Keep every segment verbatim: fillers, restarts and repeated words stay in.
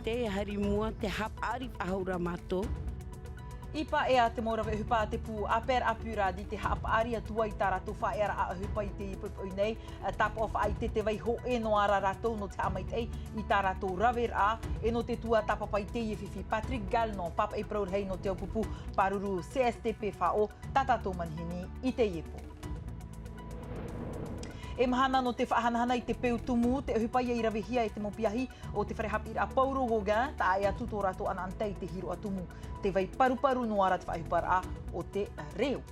Te haere i mua te haʻapaʻari faʻahou ra mātou. I paʻea te mau rave ʻohipa a te pū Aper Apurad i te haʻapaʻari atu ai i tā rātou faʻaearaʻa ʻohipa i teie poʻipoʻi nei. Tāpaʻo faʻaʻite te vai hōʻē noa ra rātou nō te haʻamaitaʻi i tā rātou raveraʻa. E nō te tuatāpapa i teie fifi, Patrick Galnon, pāpaʻi parau rahi nō te ʻāupupu pāruru C S T P F O, tā tātou manihini i teie pō. E mahana nō te faʻahanahana i te peu tumu, te ʻohipa ia i ravehia e te mau piahi o te fare haʻapiʻiraʻa Paulo Gauguin, taʻa ʻē atu tō rātou ʻanaʻanatae i te hiroʻa tumu. Te vai paruparu noa ra te faʻaʻohiparaʻa o te reo.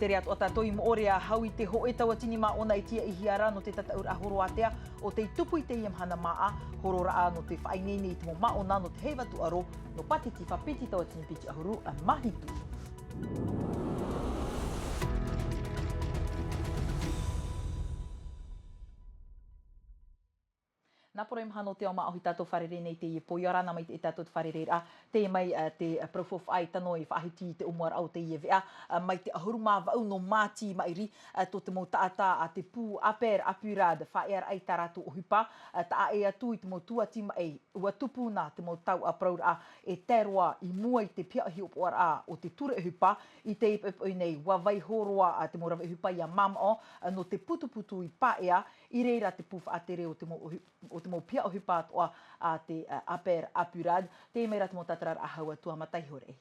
Tere atoʻa tātou i moʻorea hau i te hōʻē tauatini māʻona e tīaʻihia ra nō te tataʻuraʻa horo ātea o tei tupu i teie mahana māʻa, hororaʻa nō te faʻaineine i te mau māʻona nō te heiva tūʻaro nō Pātitifa, piti tauatini piti ʻahuru mā hitu. Nā poro e mahana o te ao māʻohi tātou fārerei nei i teie pō, ʻia ora na mai te tātou te fārereiraʻa, teie mai te parau faufaʻa i tano i faʻahiti i te ʻōmuaraʻa o teie veʻa, mai te ʻahuru mā vaʻu nō Māti i maʻiri, tō te mau taʻata a te pū Aper Apurad, faʻaearaʻa i tā rātou ʻohipa, taʻa ʻē atu i te mau tuati maʻi, ʻua tupu na te mau tauʻa parauraʻa e tae roa i mua i te pihaʻa hiʻopoʻaraʻa o te ture ʻohipa. I teie poʻipoʻi nei, ʻua vaiiho roa te mau rave ʻohipa ʻia mamaʻo nō te putuputu i paʻea, i reira te pū faʻatere o te mau ʻohi-, o te mau pihaʻa ʻohipa atoʻa a te, ā, Aper Apurad. Teie mai rā te mau tātararaʻa hau atu a Matai Horei.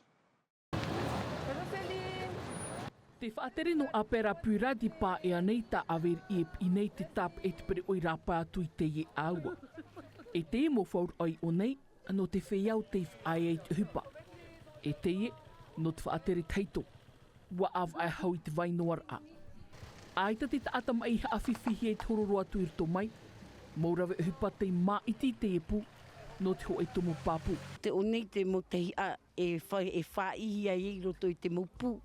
Te faʻatere nō Aper Apurad i paʻea nei tā ʻAveriʻi e piʻi nei te tāpeʻa i te pereʻoʻo i rāpae atu i teie ʻāua. E teie mau fauraʻa i ʻō nei, nō te feiā o tei faʻaea i te ʻohipa. E teie, nō te faʻatere tahito. ʻUa ʻāvaʻe hau i te vai noa ra. ʻAita te taʻata maʻi i haʻafifihia i te horo roa atu i roto mai, mau rave ʻohipa tei māʻiti i teie pū, nō te hōʻē tumu pāpū. Te ʻō nei te mau tahi ʻā e fa-, e faʻaʻihia ai i roto i te mau pū.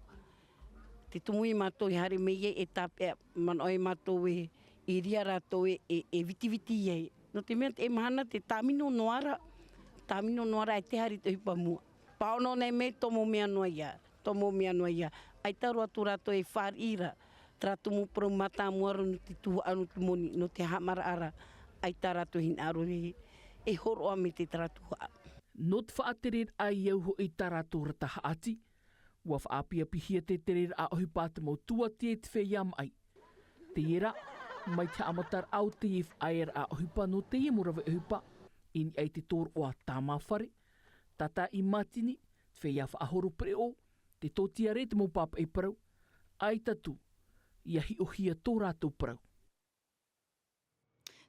Te tumu ia mātou e haere mai ai e tāpeʻa, manaʻo ia mātou e, e ria rātou e, e, e vitiviti ai. Nō te mea teie mahana te tāmino noa ra, tāmino noa ra e te haere i te ʻohipa mua. Pāhono nei mai tō mau mea noa ia, tō mau mea noa ia. ʻAita roa tō rātou e fāriʻi ra, terā tumu parau mātāmua roa nō te tuhaʻa, nō te moni, nō te haʻamaraʻa ra. ʻAita rātou e hinaʻaro e, e hōroʻa mai te terā tuhaʻa. Nō te faʻatereraʻa i au hoʻi i tā rātou rata haʻati, ʻua faʻaapiapihia te tereraʻa ʻohipa a te mau tuati e te feiā maʻi. Teie rā, mai te haʻamataraʻa o teie faʻaearaʻa ʻohipa nō teie mau rave ʻohipa, i niʻa i te tōroʻa tāmāfare, tātāʻi mātini, te feiā faʻahoro pereʻoʻo, te tōtiare, te mau pāpaʻi parau, ʻaita atu, ʻia hiʻohia tō rātou parau.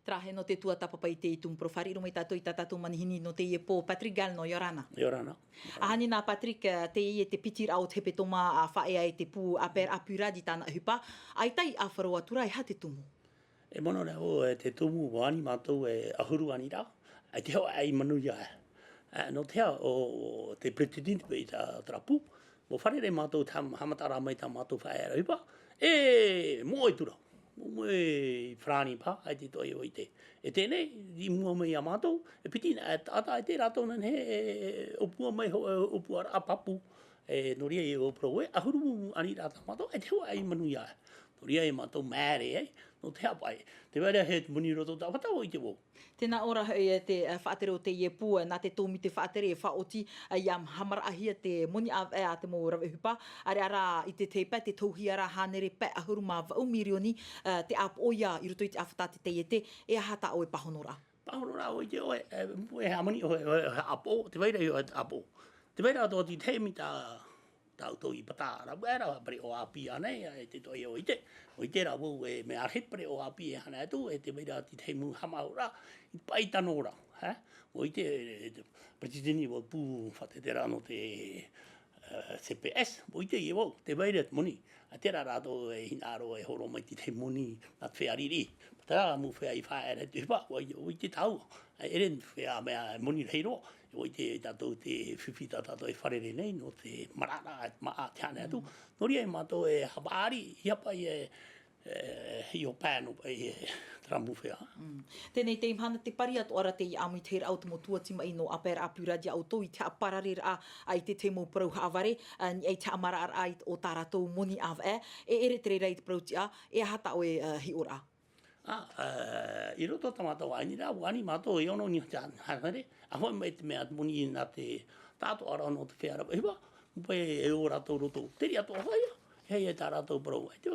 Terā hē nō te tuatāpapa i te tumu parau, fāriʻi roa mai tātou i tā tātou manihini nō teie pō, Patrick Galnon, ʻia ora na. ʻIa ora na. ʻAhani nā Patrick, ā, teie te piti raʻa o te hepetoma, ā, faʻaea e te pū Aper Apurad i tāna ʻohipa, ʻaita i ʻāfaro atu ra, e aha te tumu? E mono nei vau, e te tumu, ʻua ani mātou e ʻahuru aniraʻa, ʻaita hoʻi e manuia. Ā, nō te aha, ʻo, ʻo te peretiteni paʻi i tā, terā pū, ʻua fārerei mātou te haʻam-, haʻamataraʻa mai tā mātou faʻaearaʻa ʻohipa, e moʻe atu ra. Moʻe i farāni paha, ʻaita e toʻo ia vau i te. E teie nei, i mua mai ia mātou, e piti na, e taʻata, ʻaita rātou nei e, e, e ʻōpua mai hō-, e ʻōpuaraʻa pāpū. E, nō reira ia vau parau ē, ʻahuru aniraʻa tā mātou, ʻaita hoʻi e manuia. Nō reira ia mātou māere ai, nō te haʻapaʻo. Tē vai ra e te moni i roto tāvata, ʻua ʻite vau. Tē nā ʻō ra hoʻi, ā, te, ā, faʻatere o teie pū, ā, nā te tōmite faʻatere e faʻaoti, ā, ʻia haʻamaraʻahia te moni ʻāvaʻe a te mau rave ʻohipa, ʻāreʻa rā i te tahi pae, tē tohuhia ra hānere pae ʻahuru mā vaʻu mirioni, ā, te ʻāpoʻo ia i roto i te ʻāfata a te taiete, e aha tā ʻoe pāhonoraʻa? Pāhonoraʻa, ʻua ʻite ʻoe, e, e hāmani ʻoe, ʻoe, ʻoe haʻapaʻo, tē vai ra ʻoe haʻapaʻo. Tē vai ra atoʻa te tahi mita tā ʻoutou i pata ra, ʻua rave pereʻoʻo ʻāpī ānei, ā, e te toʻo ia ʻua ʻite. ʻUa ʻite rā vau e mea rahi te pereʻoʻo ʻāpī e hānere atu, e tē vai ra te tahi mau haʻamāuruuru, i paʻi tano ra, ē? ʻUa ʻite, e, te peretiteni, ʻua pū faʻatere ra nō te, ā, C P S, ʻua ʻite ia vau, tē vai ra te moni. ʻAita rā rātou e hinaʻaro e hōroʻa mai te tahi moni nā te feiā riri. Terā mau feiā i faʻaea ra te ʻohipa, ʻua ʻite, ʻua ʻite tāua. E ʻere te feiā mea moni rahi roa, ʻua ʻite tātou te fifi tā tātou e fārerei nei, nō te maraʻaraʻa, māʻa te hānere atu. Mm. Nō reira ia mātou e haʻapaʻari, ʻia paʻi e, e, hiʻo pae nō paʻi e terā mau feiā. Mm. Teie nei te mahana tē pari atoʻa ra teie ʻāmuitahiraʻa o te mau tuati maʻi nō Aper Apurad ia ʻoutou i te haʻaparareraʻa i te tahi mau parau haʻavare, ā, i niʻa i te haʻamaraʻaraʻa i, o tā rātou moni ʻāvaʻe, e ʻere te reira i te parau tiʻa, e aha tā ʻoe, ā, hiʻoraʻa? ʻĀ, ā, i roto tā mātou ʻāiniraʻa, ʻua ani mātou e ono nīʻa hānere, ʻa hoʻi mai te mea moni nā te tāʻatoʻaraʻa nō te feiā rave ʻohipa, ʻua e ō rātou roto. Terā atoʻa hoʻi, e, e tā rātou parau, ʻaita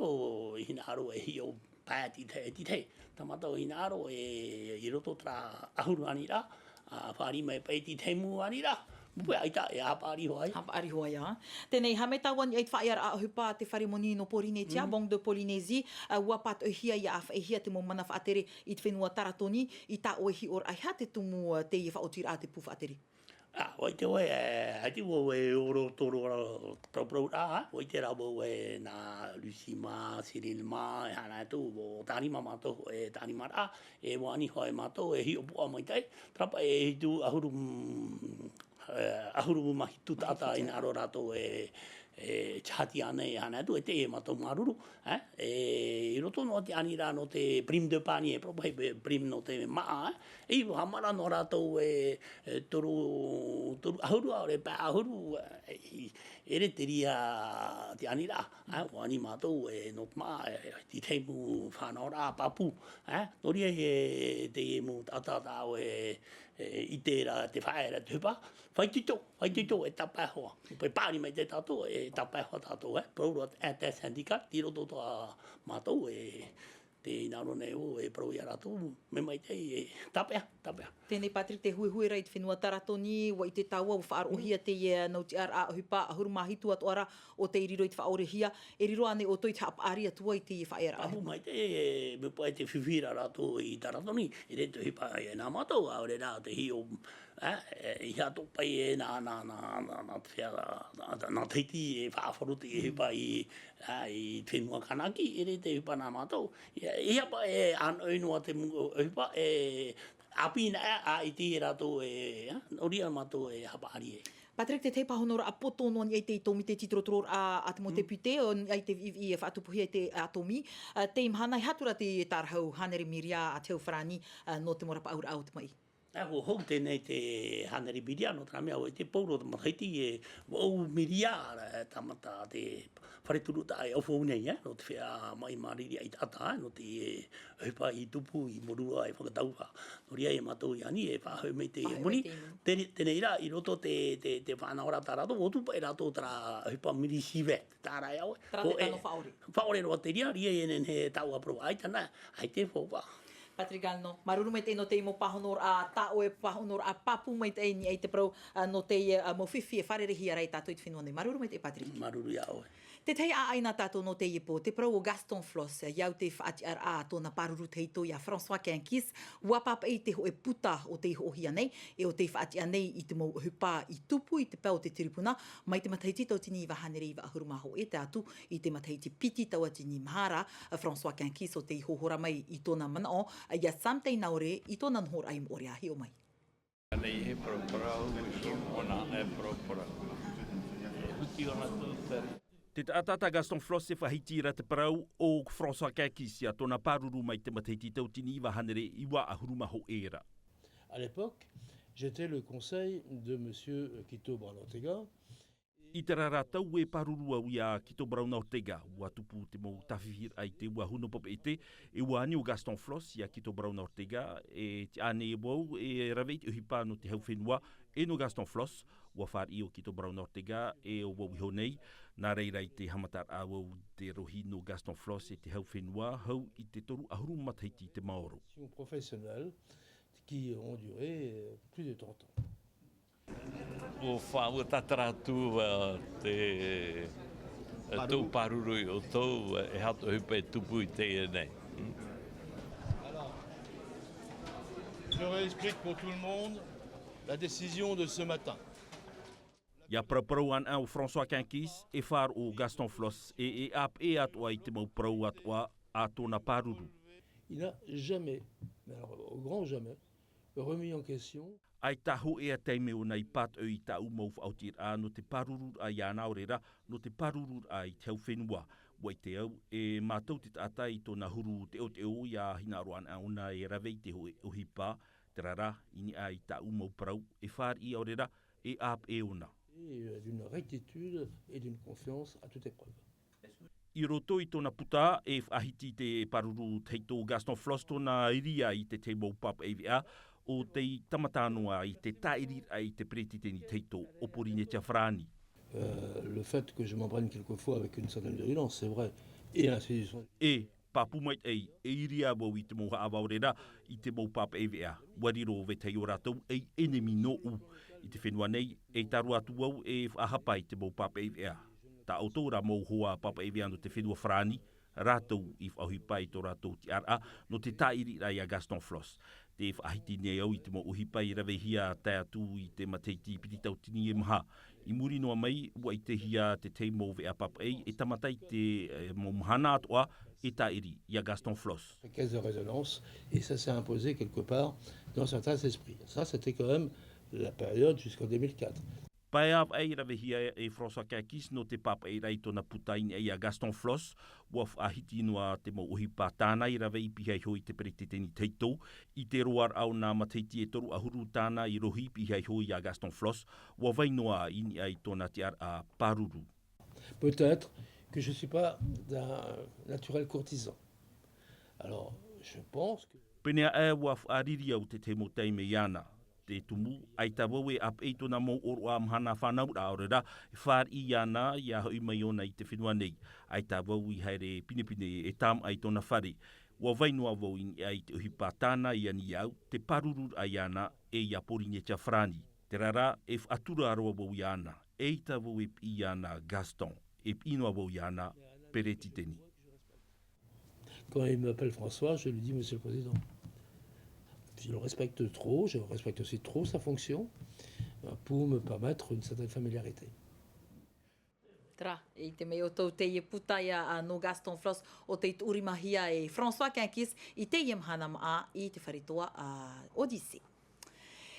e hinaʻaro e hiʻo pae tītahi, tītahi. Tā mātou hinaʻaro e, i roto terā ʻahuru aniraʻa, ā, fāriʻi mai pae tītahi mau aniraʻa, ʻua ʻaita e haʻapaʻari hoʻi. Haʻapaʻari hoʻi, ā. Teie nei, haʻamata vau i niʻa i te faʻaearaʻa ʻohipa a te Fare Moni nō Pōrīnetia, Mm. Banque de Polynésie, ā, ʻua pātoʻihia ʻia ʻāfaʻihia te mau mana faʻatere i te fenua Taratoni, i tā ʻoe hiʻoraʻa, e aha te tumu, ā, teie faʻaotiraʻa a te pū faʻatere? ʻĀ, ʻua ʻite vau, ē, ʻaita vau e ō roto roa, parau, parau rā, ʻua ʻite rā vau e nā Lucie mā, Cyril mā, e haere atu, ʻua tānima mātou, e tānimaraʻa, e ʻua ani hoʻi mātou, e hiʻopoʻa maitaʻi, terā paʻi e hitu ʻahuru, mm, e, ʻahuru mā hitu taʻata, hinaʻaro rātou e, e, te hāti ānei, e haere atu, e teie mātou māuruuru, ē, e, i roto noa te aniraʻa nō te prime de panier, e parau paʻi e prime nō te māʻa, ē, e haʻamata noa rātou e, e, toru, toru ʻahuru, ʻaore pae ʻahuru, e, i, ʻere terā te aniraʻa, ē, ʻua ani mātou e nō te māʻa, e, te tahi mau fānaʻoraʻa pāpū, ē, nō reira e, teie mau taʻata tā ʻoe, e, ʻite ra te faʻaearaʻa te ʻohipa, faʻaitoito, faʻaitoito, e tāpae hoʻi. Paʻari maitaʻi tātou, e tāpae hoʻi tātou, ē. Parau roa te intersyndical, i roto tā mātou, e, tē hinaʻaro nei vau, e parau ia rātou, mea maitaʻi, e tāpae, tāpae. Teie nei Patrick, te huehue ra i te fenua Taratoni, ʻua ʻite tāua, ʻua faʻaroʻohia Mm. teie, ā, nau tiʻaraʻa ʻohipa, ʻahuru mā hitu atoʻa ra ʻo tei riro i te faʻaorehia, e riro ānei ʻoutou i te haʻapaʻari atu ai i teie faʻaearaʻa? Pāpū maitaʻi, e, mea paʻi te fifi ra rātou i Taratoni, ʻeʻere te ʻohipa e nā mātou, ʻaore rā te hiʻo, ē, e, ʻeiaha atoʻa paʻi e nā, nā, nā, nā, nā te fea, nā, nā, nā Tahiti e faʻaroʻo i te ʻohipa i, ā, i te fenua Kanaki, ʻeʻere te ʻohipa nā mātou. E, ʻeiaha paʻi e ʻānoʻi noa te mau ʻohipa, e, ʻāpī nā, ā, i teie rātou e, ā, nō reira mātou e haʻapaʻari e. Patrick, te tahi pāhonoraʻa poto noa i niʻa i te tōmite titorotororaʻa a te mau Mm. tepute, ʻo niʻa i te viʻiviʻi e faʻatupuhia i te ʻātomi. Ā, teie mahana e aha atu ra te tārahu hānere mīria a te hau farāni, ā, nō te mau rapaʻauraʻa o te maʻi? Ā, ʻua hou teie nei te hānere mīria, nō te mea ʻua ʻite pauroa te matahiti e vaʻu mīria ra, e tāmata te fare turuʻa e ʻaufau nei, ē, nō te feiā maʻi māriri ʻaitaʻata, ē, nō te, e, ʻohipa i tupu, i mōrua, e fakatau ra. Nō reira ia mātou i ani, e faʻahoʻi mai te Faʻahoʻi moni. mai te moni. Te, teie nei rā, i roto te, te, te fānaʻoraʻa tā rātou, ʻua tupu paʻi rātou terā ʻohipa mini-civet, terā ia ʻoe. Terā te Hōʻē, tano faʻaʻore. faʻaʻore roa terā, reira e nehenehe e taʻu ā parau, ʻaita nā, ʻaita e faufaʻa. Patrick Galenon, māuruuru maitaʻi nō te mau pāhonoraʻa, tā ʻoe pāhonoraʻa pāpū maitaʻi i niʻa i te parau, ā, nō teie, ā, mau fifi e fārerei-hia ra ia tātou i te fenua nei. Māuruuru maitaʻi, Patrick. Māuruuru iā ʻoe. Te tahi ʻāʻai nā tātou nō teie pō, te parau o Gaston Flosse, i au te faʻatiʻaraʻa a tōna pāruru tahito ia François Quinquis, ʻua pāpaʻi i te hōʻē puta o tei hoʻohia nei, e ʻo tei faʻatiʻa nei i te mau ʻohipa i tupu i te pae o te tiripuna, mai te matahiti tauatini iva hānere iva ʻahuru mā hōʻē tae atu i te matahiti piti tauatini maha ra, François Quinquis ʻo tei hohora mai i tōna manaʻo, ia Sam Tainaore i tōna nohoraʻa i Moʻorea, hiʻo mai. Nei he parapara, au i tō mona e parapara. E huti ona tūtari. Te taʻata tā Gaston Flosse e faʻahiti ra te parau o François Quinquis ia tōna pāruru mai te matahiti tauatini iva hānere iva ʻahuru mā hōʻē ra. À l'époque, j'étais le conseil de monsieur Quito Brown Ortega. I terā ra tau e pāruru au ia Quito Brown Ortega, ʻua tupu te mau tāfifiraʻa i te ua huna papeʻete, e ʻua ani ʻo Gaston Flosse ia Quito Brown Ortega, e tiʻa nei e vau, e rave i te ʻohipa nō te hau fenua, e nō Gaston Flosse, ʻua fāriʻi ʻo Quito Brown Ortega, e ʻo vau iho nei, nā reira i te haʻamataraʻa vau te rohi nō Gaston Flosse e te hau fenua, hau i te toru ʻahuru matahiti i te maoro. Professionnelles qui ont duré, euh, plus de trente ans. ʻUa faʻaua tātara atu, ā, te, ā, tō pāruru iā ʻoutou, ā, e aha te ʻohipa e tupu i teie nei. Alors, je réexplique pour tout le monde la décision de ce matin. ʻIa paraparau anaʻe ʻo François Quinquis, e faʻaroʻo ʻo Gaston Flosse, e, e ʻāpeʻe atoʻa i te mau parau atoʻa a tōna pāruru. Il n'a jamais, mais alors au grand jamais, remis en question. ʻAita hōʻē ā taime ʻōna i pātoʻi i tāʻu mau faʻaotiraʻa nō te pārururaʻa iāna, ʻaore rā, nō te pārururaʻa i te hau fenua. ʻUa ʻite au, e mātau te taʻata i tōna huru teʻoteʻo, ʻia hinaʻaro anaʻe ʻōna e rave i te hōʻē ʻohipa, terā rā, i niʻa i tāʻu mau parau, e fāriʻi, ʻaore rā, e ʻāpeʻe ʻōna. Et, euh, d'une rectitude et d'une confiance à toute épreuve. I roto i tōna puta, e faʻahiti te pāruru tahito Gaston Flosse tōna iriʻa i te tahi mau pāpaʻi veʻa, ʻo tei tāmata noa i te tāʻiriraʻa i te peretiteni tahito o Pōrīnetia Farāni. Euh, le fait que je m'en prenne quelquefois avec une certaine virulence, c'est vrai. Et l'institution. E pāpū maitaʻi, e iriʻa vau i te mau haʻavāoreraʻa i te mau pāpaʻi veʻa. ʻUa riro vetahi o rātou ei ʻenemi nōʻu. I te fenua nei, e tārua atu vau e faʻahapa i te mau pāpaʻi veʻa. Tā ʻoutou rā mau hoa pāpaʻi veʻa nō te fenua Farāni, rātou i faʻaʻohipa i tō rātou tiʻaraʻa nō te tāʻiriraʻa iā Gaston Flosse. Tē faʻahiti nei au i te mau ʻohipa i ravehia tae atu i te matahiti piti tauatini e maha. I muri noa mai, ʻua ʻitehia te tahi mau veʻa pāpaʻi e tāmata i te, e, mau mahana atoʻa e tāʻiri iā Gaston Flosse. La caisse de résonance, et ça s'est imposé quelque part dans certains esprits. Ça, c'était quand même la période jusqu'en deux mille quatre. Pae ʻāvaʻe i ravehia e François Quinquis nō te pāpaʻiraʻa i tōna puta i niʻa iā Gaston Flosse, ʻua faʻahiti noa te mau ʻohipa tāna i rave i pihaʻi iho i te peretiteni tahito, i te roaraʻa o nā matahiti e toru ʻahuru tāna i rohi pihaʻi iho iā Gaston Flosse, ʻua vai noa i niʻa i tōna tiʻaraʻa pāruru. Peut-être que je suis pas d'un naturel courtisan. Alors, je pense que. Pēneiaʻe ʻua faʻariri au te tahi mau taime iāna. Te tumu, ʻaita vau e ʻāpeʻe i tōna mau ʻōroʻa mahana fānauraʻa ʻaore rā, e fāriʻi iāna ʻia hoʻi mai ʻōna i te fenua nei. ʻAita vau i haere pinepine e tāmaʻa i tōna fare. ʻUa vai noa vau i niʻa i te ʻohipa tāna i ani iāʻu, te pārururaʻa iāna e iā Pōrīnetia Farāni. Terā rā, e faʻatura roa vau iāna, eʻita vau e piʻi iāna Gaston, e piʻi noa vau iāna peretiteni. Quand il m'appelle François, je lui dis, Monsieur le Président, je le respecte trop, je respecte aussi trop sa fonction, euh, pour me permettre une certaine familiarité. Terā, i te mea ʻo tō teie puta ia a nō Gaston Flosse, ʻo tei tuʻurimahia e François Quinquis i teie mahana maʻa i te fare toa a Odyssée.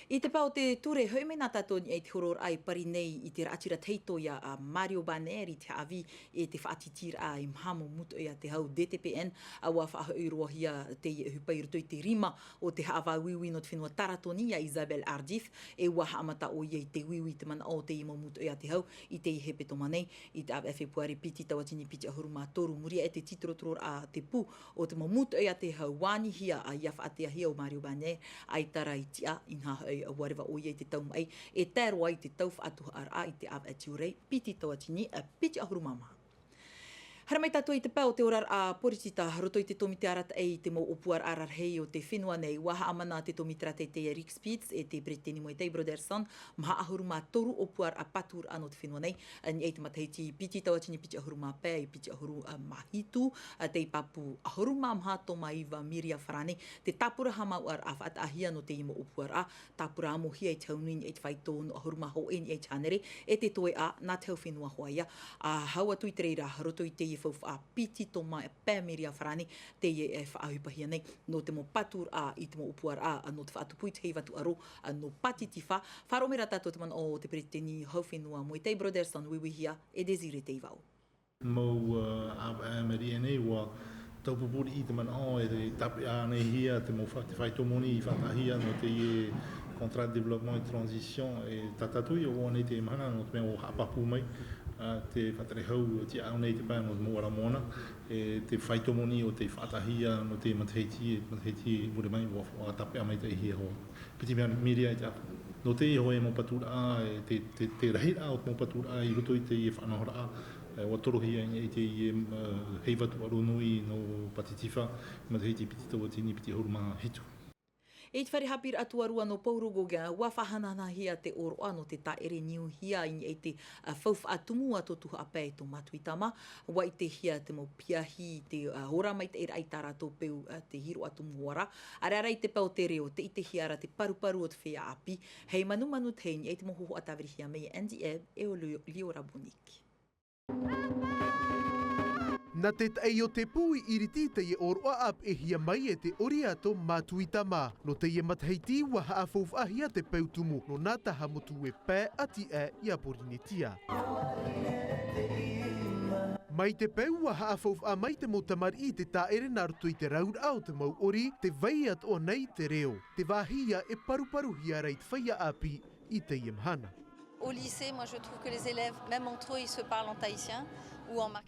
I te pae o te ture, hoʻi mai na tātou i niʻa i te horoʻaraʻa i pari nei i te raʻatira tahito ia a Mario Banner i te haʻavī e te faʻatitiraʻa i maha mau mūtoʻi a te hau D T P N, ʻua faʻahoʻi roahia teie ʻohipa i roto i te rima o te haʻavā uiui nō te fenua Taratoni ia Isabelle Hardif, e ʻua haʻamata ʻoia i te uiui i te manaʻo o teie mau mūtoʻi a te hau i teie hepetoma nei, i te ʻāvaʻe Fepuare piti tauatini piti ʻahuru mā toru, muri aʻe te tītorotororaʻa a te pū o te mau mūtoʻi a te hau, ʻua anihia ʻia faʻateahia ʻo Mario Banner, ʻaita rā i tiʻa, inaha hoʻi ʻua reva ʻoia i te tau maʻi e tae roa i te tau faʻatuhaʻaraʻa i te ʻāvaʻe Tiurai piti tauatini piti ʻahuru mā maha. Haere mai tātou i te pae o te oraraʻa poritita, roto i te tōmite arataʻi i te mau ʻōpuaraʻa rarahi o te fenua nei, ʻua haʻamana te tōmite arataʻi Eric Spitz e te peretiteni Muay Thai Brotherson, maha ʻahuru mā toru ʻōpuaraʻa pātūraʻa nō te fenua nei, i niʻa i te matahiti piti tauatini piti ʻahuru mā pae, piti ʻahuru mā hitu, tei pāpū ʻahuru mā maha tōmaiva miria farāni, te tāpura haʻamāuʻaraʻa faʻataʻahia nō teie mau ʻōpuaraʻa, tāpura amohia i te hau nui i niʻa i te faito ono ʻahuru mā hōʻē i niʻa i te hānere, e te toeʻa nā te hau fenua hoʻi ia, ʻa hau atu i te reira, roto i teie faufaʻa piti tōmaiva pae miria farāni, teie e faʻaʻohipahia nei, nō te mau pātūraʻa i te mau ʻōpuaraʻa, nō te faʻatupu i te heivatuʻaro, nō Pātitifa, faʻaroʻo mai rā tātou te manaʻo o te peretiteni hau fenua Muay Thai Brotherson, uiuihia e Désiré Teivao. Mau, ā, ā, maʻiri aʻe nei, ʻua taupupū riʻi te manaʻo e tāpeʻa anehia te mau fa-, te faito moni i faʻataʻahia nō teie contrat de développement et de transition e tātatu ia ʻoaʻoa nei teie mahana, nō te mea ʻua haʻapāpū mai, ā, te faʻatere hau tiʻa aʻe nei te pae nō te mau ara moana, e te faito moni ʻo tei faʻataʻahia nō te matahiti, e matahiti i muri mai, ʻua, ʻua tāpeʻa maitaʻihia hoʻi. Piti mea miria i te ʻāpī. Nō teie hoʻi mau pātūraʻa, e te, te, te rahiraʻa o te mau pātūraʻa i roto i teie faʻanahoraʻa, e, ʻua torohia i niʻa i teie, e, heivatuʻaro nui nō Pātitifa, matahiti piti tauatini piti ʻahuru mā hitu. I te fare haʻapiʻiraʻa tuarua nō Paul Gauguin, ʻua faʻahanahanahia te ʻōroʻa nō te tāʻere niuhia i niʻa i te, a, faufaʻa tumu a tō Tuhaʻa Pae e tō Matuita mā, ʻua ʻitehia te mau piahi i te, a, ora maitaʻiraʻa i tā rātou peu, a, te hiroʻa tumu hoʻi ra. ʻAreʻa rā i te pae o te reo, tē ʻitehia ra te paruparu o te feiā ʻāpī, hei manumanu tahi i niʻa i te mau hōhoʻa tāvirihia mai e Andy Ebb e ʻo Lio-, Liora Bonic. Nā te taʻi o te pū i ʻiriti teie ʻōroʻa ʻāpeʻehia mai e te ʻori a tō Matuita mā. Nō teie matahiti ʻua haʻafaufaʻahia te peu tumu nō nā taha motu e pae ʻati aʻe iā Pōrīnetia. Mai te peu ʻua haʻafaufaʻa mai te mau tamariʻi i te tāʻere nā roto i te rauraʻa o te mau ʻori, tē vai atoʻa nei te reo. Te vāhi ia e paruparuhia ra i te feiā ʻāpī i teie mahana. Au lycée, moi je trouve que les élèves, même entre eux, ils se parlent en tahitien.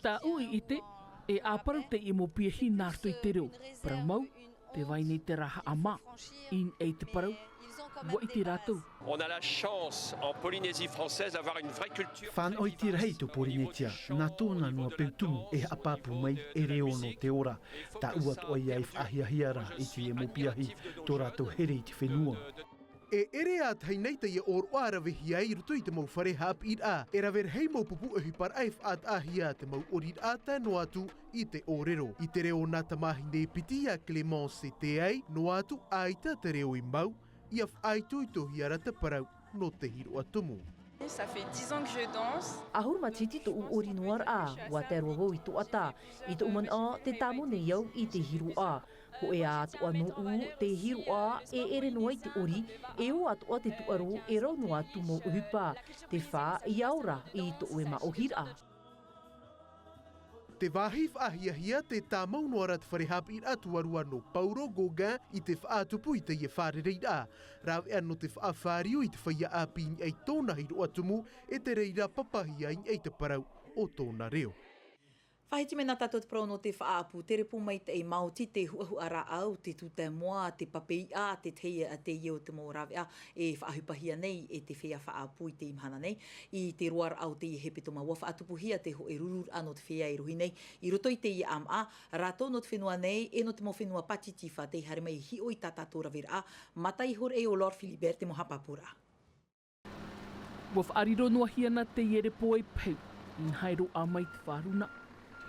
Tāʻu i ʻite, e ʻāparau teie mau piahi nā roto i te reo. Parau mau, tē vai nei terā haʻamā. I niʻa i te parau, ʻua ʻite rātou. On a la chance en Polynésie française d'avoir une vraie culture. Fānaʻo iti rahi tō Pōrīnetia, nā tōna noa peu tumu e haʻapāpū mai e reo nō te ora. Tāʻu atoʻa ia e faʻahiahia ra i teie mau piahi, tō rātou here i te fenua. E ʻere ā tahi nei teie ʻōroʻa e ravehia ai i roto i te mau fare haʻapiʻiraʻa, e rave rahi mau pupu ʻohiparaʻa e faʻataʻahia te mau ʻoriraʻa tae noa atu i te ʻōrero. I te reo o nā tamāhine piti iā Clémence e tē ai, noa atu ʻaita te reo i mau, ʻia faʻaitoitohia ra te parau nō te hiroʻa tumu. Ça fait dix ans que je danse. ʻAhuru matahiti tōʻu ʻori noa ra, ʻua tae roa vau i Toʻata. I tōʻu manaʻo, tē tāmau nei au i te hiroʻa. Hōʻē atoʻa nōʻu te hiroʻa, e ʻere noa i te ʻori, e ō atoʻa te tūʻaro, e rau noa atu mau ʻohipa. Te fā, ʻia ora i tōʻu e māʻohiraʻa. Te vāhi faʻahiahia, tē tāmau noa ra te fare haʻapiʻiraʻa tuarua nō Paulo Gauguin i te faʻatupu i teie fārereiraʻa. Rāveʻa nō te faʻafāriu i te feiā ʻāpī i niʻa i tōna hiroʻa tumu, e te reira papahia i niʻa i te parau o tōna reo. Faʻahiti mai na tātou te parau nō te faʻaʻapu, te repo maitaʻi maoti te huʻahuʻaraʻa o te tūtae moa, te pape iʻa, te tahi a teie o te mau rāveʻa e faʻaʻohipahia nei e te feiā faʻaʻapu i teie mahana nei. I te roaraʻa o teie hepetoma, ʻua faʻatupuhia te hōʻē rururaʻa nō te feiā e rohi nei i roto i teie ʻāmaʻa, rātou nō te fenua nei, e nō te mau fenua pātitifā tei haere mai e hiʻo i tā tātou raveraʻa, mata iho rā ʻo Laure Philibert te mau haʻapāpūraʻa. ʻUa faʻariro noa hia na teie repo ei pahiu, i haere roa mai te faʻaruna,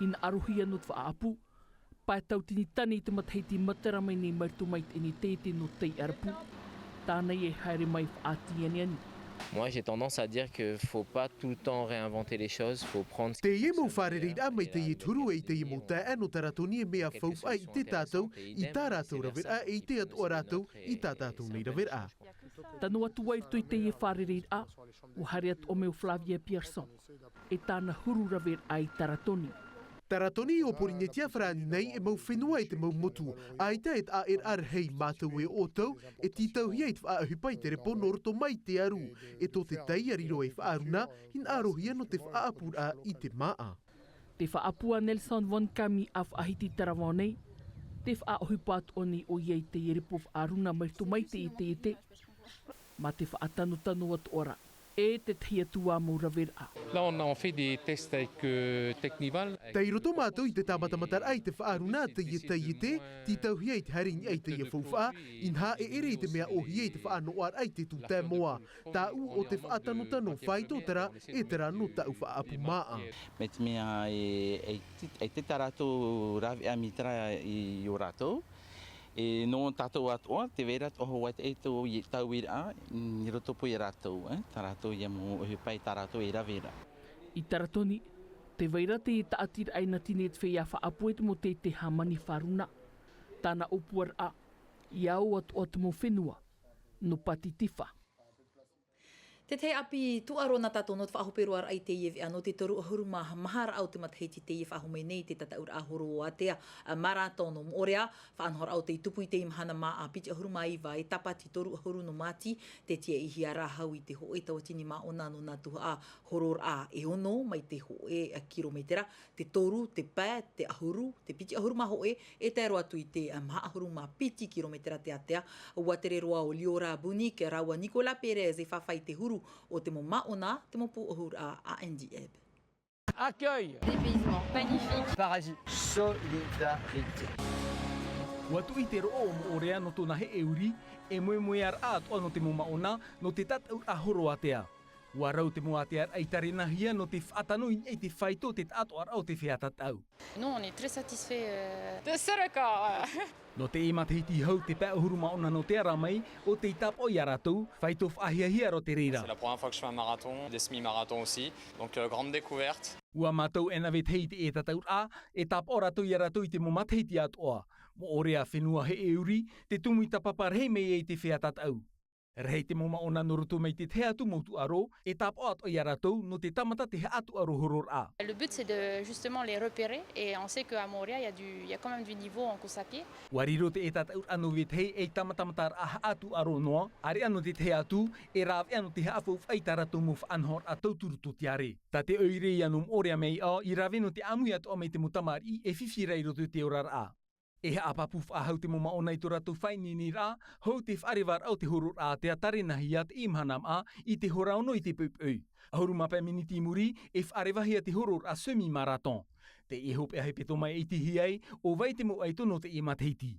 i nā ʻarohia nō te faʻaʻapu, pae tauatini tani i te matahiti matara mai nei mai roto mai teie taiete nō Taiʻarapu. Tāna e haere mai faʻatianiani. Moi, j'ai tendance à dire que faut pas tout le temps réinventer les choses, faut prendre ce qui Teie mau fonctionne et, fārereiraʻa mai teie te huru e i teie mau taeaʻe nō Taratoni e mea faufaʻa i te tātou, i tā rātou raveraʻa e i te atoʻa rātou, i tā tātou nei raveraʻa. Tano atu ai i roto i teie fārereiraʻa, ʻua haere atu ʻo Flavia Pierson, e tāna huru raveraʻa i Taratoni. Taratoni o Pōrīnetia farāni nei e mau fenua e te mau motu, ʻaita e taʻeraʻa rahi mātou e ʻoutou, e tītauhia i te faʻaʻohipa i te repo nō roto mai te aru, e tō te taiʻa riro ei faʻaruna, i nā ʻarohia nō te faʻaʻapuraʻa i te māʻa. Te faʻaʻapu a Nelson Von Kami a faʻahiti taravao nei, te faʻaʻohipa atu ʻoni ʻoia i teie repo faʻaruna mai roto mai teie taiete. Mā te faʻatanotano atoʻa ra, e te tahi atu ā mau raveraʻa. Là, on a, on fait des tests avec, euh, Technival. Tei roto mātou i te tāmatamataraʻa i te faʻaruna a teie taiete, tītauhia i te haere i niʻa i teie faufaʻa, inaha e ʻere i te mea ʻōhie i te faʻanoʻaraʻa i te tūtae moa. Tāʻu ʻo te faʻatanotano faito terā, e terā nō tāʻu faʻaʻapu māʻa. Mai te mea e, e, e te tā rātou raveraʻa mai terā i ō rātou. E nō tātou atoʻa, tē vai ra atoʻa hōʻē atu e tau i, tauiraʻa, i roto pū ia rātou, e, tā rātou ia mau ʻohipa i tā rātou e raveraʻa. I Taratoni, tē vai ra te tāʻatiraʻa e nā tini te feiā faʻaʻapu e te mau taiete hāmani faʻaruna. Tāna ʻōpuaraʻa, ʻia ō atoʻa te mau fenua nō pātitifā. Te tahi ʻāpī tūʻaro na tātou nō te faʻahope roaraʻa i teie veʻa nō te toru ʻahuru mā maha raʻa o te matahiti teie faʻahou mai nei te tataʻuraʻa horo ātea, a, marathon nō Moʻorea, faʻanahoraʻa o tei tupu i teie mahana māʻa piti ʻahuru mā iva e Tāpati toru ʻahuru nō Māti, tē tiaʻihia ra hau i te hōʻē tauatini māʻona nō nā tuhaʻa hororaʻa e ono mai te hōʻē, a, kirometera, te toru, te pae, te ʻahuru, te piti ʻahuru mā hōʻē, e tae roa atu i te, a, maha ʻahuru mā piti kirometera te ātea. ʻUa tere roa ʻo Liora Bunic rāua Nicolas Pérez e fāfā i te huru o te mau māʻona, te mau pūʻohuraʻa a Andy Ebb. Accueil. Dépaysement. Magnifique. Paradis. Solidarité. ʻUa tuʻi te roʻo o Moʻorea nō tōna heʻeuri, e moemoearaʻa atoʻa nō te mau māʻona, nō te tataʻuraʻa horo ātea. ʻUa rau te mau ātea i tarinahia nō te faʻatano i niʻa i te faito o te taʻatoʻaraʻa o te feiā tataʻu. Nous, on est très satisfaits, euh, de ce record. Nō teie matahiti hau te pae ʻahuru mā ono nō te ara mai, ʻo tei tāpaʻo ia rātou, faito faʻahiahia roa te reira. C'est la première fois que je fais un marathon, des semi-marathons aussi, donc, euh, grande découverte. ʻUa mātau e nā vetahi i teie tataʻuraʻa, e tāpaʻo rātou ia rātou i te mau matahiti atoʻa. Moʻorea fenua heʻeuri, te tumu i tāpapa rahi mai ai te feiā tataʻu. Rahi te mau māʻona nō roto mai te tahi atu mau tūʻaro, e tāpaʻo atoʻa ia rātou nō te tāmata te haʻatūʻaro hororaʻa. Le but, c'est de justement les repérer et on sait qu'à Moorea, il y a du, il y a quand même du niveau en course à pied. ʻUa riro te ʻētātaʻuraʻa nō vetahi ei tāmatamataraʻa haʻatūʻaro noa, ʻāreʻa nō te tahi atu, e rāveʻa nō te haʻafaufaʻa i tā rātou mau faʻanahoraʻa tauturu tōtiare. Tā te ʻoire ia nō Moorea mai ʻā, i rave nō te ʻāmui atoʻa mai te mau tamariʻi e fifi ra i roto i te oraraʻa. E haʻapāpū faʻahou te mau māʻona i tō rātou faʻaineineraʻa, hou te faʻarevaraʻa o te hororaʻa ātea tārenahia teie mahana māʻa i te hora ono i te poʻipoʻi. ʻAhuru mā pae miniti i muri, e faʻarevahia te hororaʻa semi-marathon. Teie hopeʻa hepetoma e ʻitehia ai, ʻo vai te mau ʻaito nō teie matahiti.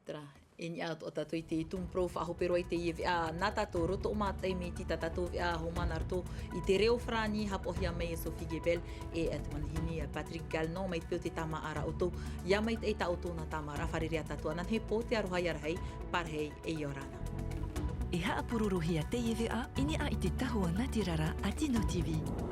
Terā, e niʻa atoʻa tātou i te tumu parau faʻahope roa i teie veʻa nā tātou roto o mātaʻi mai i tā tātou veʻa hōmana roto i te reo farāni, haʻapaʻohia mai e Sophie Gebel e te manihini Patrick Galnon mai te peu te tāmāʻaraʻa ʻoutou. ʻIa maitaʻi tā ʻoutou nā tāmāʻaraʻa, fārerei ā tātou ananahi, pō te aroha, ʻia rahi, pārahi e ʻia ora na. E haʻapurorohia teie veʻa i niʻa i te tahua nā te rara a Tino TV.